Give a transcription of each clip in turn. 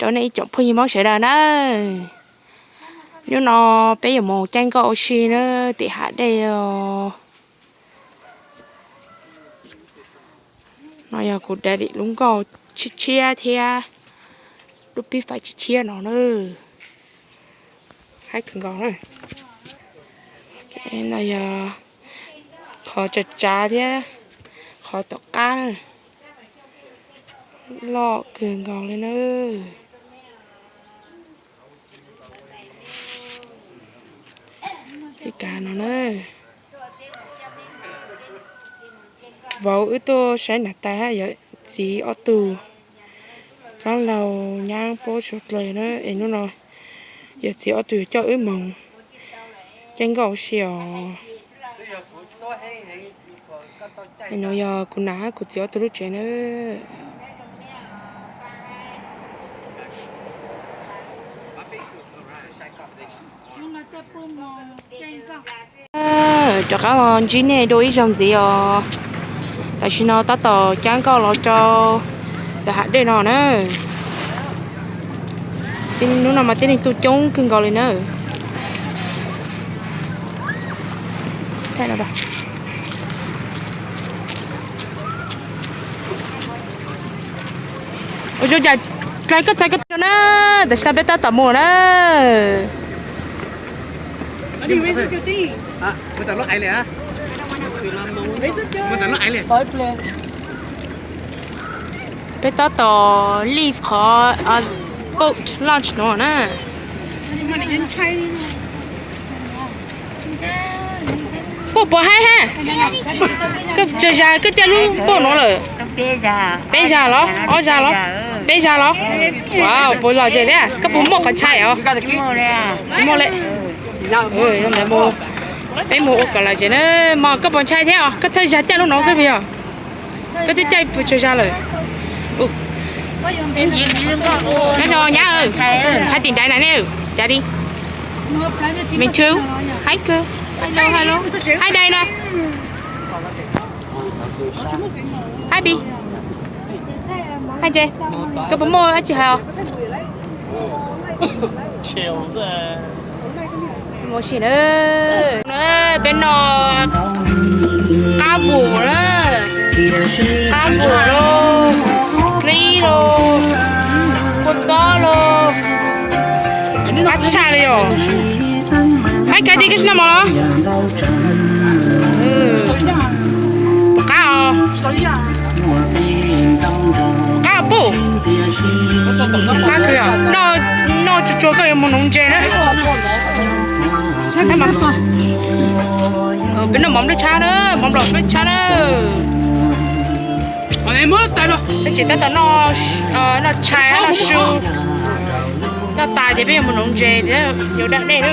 Rau nej ib tsoom phooj ywg Hmoob sawv daws na, hnub no peb yuav mus caij nkoj ua si na tim hav dej os. No yog kuv daddy lub nkoj tshiab tshiab thiab lub pib fais tshiab tshiab no na. Haib kawg nkaus na. No yog qhov tsav tsav thiab qhov tom qab na. Loj kawg nkaus li na. Ib kav no na. Vauv wb tuaj saib nas tais hab yawm txiv ob tug, dlaab laug nyab puab suav dlawg na, es hnub no yawm txiv ob tug yuav coj wb moog caij nkoj ua si os. No yog kuv nam hab kuv txiv ob tug lub tsev na. Rov qab ntsib nej dua ib zaug ntxiv os. Tam sim no tab tom caij nkoj los rau ntawm hav dej no na. Hnub no mas tib neeg tuaj coob kawg nkaus li na. Ua zoo cas dlai koj txhais koj tso na, tam sim no peb tab tom mus na. Peb tab tom leave qhov boat launch no na. Puab puas haib hab? Koj tsawg zag koj caij lub boat no lawm? Peb zag los ob zag los? Peb zag los? Wow, puas lom zem thiab? Koj puas muaj qhov ntshai os? Tsis muaj li. Peb mus ua kom lom zem na. Mog, koj puas ntshai thiab os? Koj thawj zag caij lub no xwb puas yog? Koj twb caij puas tsawg zag lawm? Nyob zoo nyab, hais tim ntaiv na ne, cas li? Meem tshwv, haib kawg, haib dai na. Haib pis, haib ntse, koj puas muaj dab tsi hais os? Mus sim na. Peb noj qab vus na, qab vus lauj, dlib lauj, kua txob lauj, qab tshaj li os. Haib kawg, koj tsis noj mov los? Puas qab os? Qab puj. Qab kawg, noj tsuag tsuag koj yuav mus nuv ntses na. Peb noj mov nplej tshab na, mov nplej tshab na. Peb tseem tab tom noj tshais noj su, noj tas ces peb yuav mus nuv ntses thiab yuav da dej na.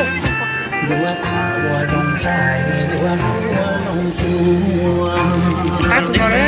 Qab kawg nkaus na.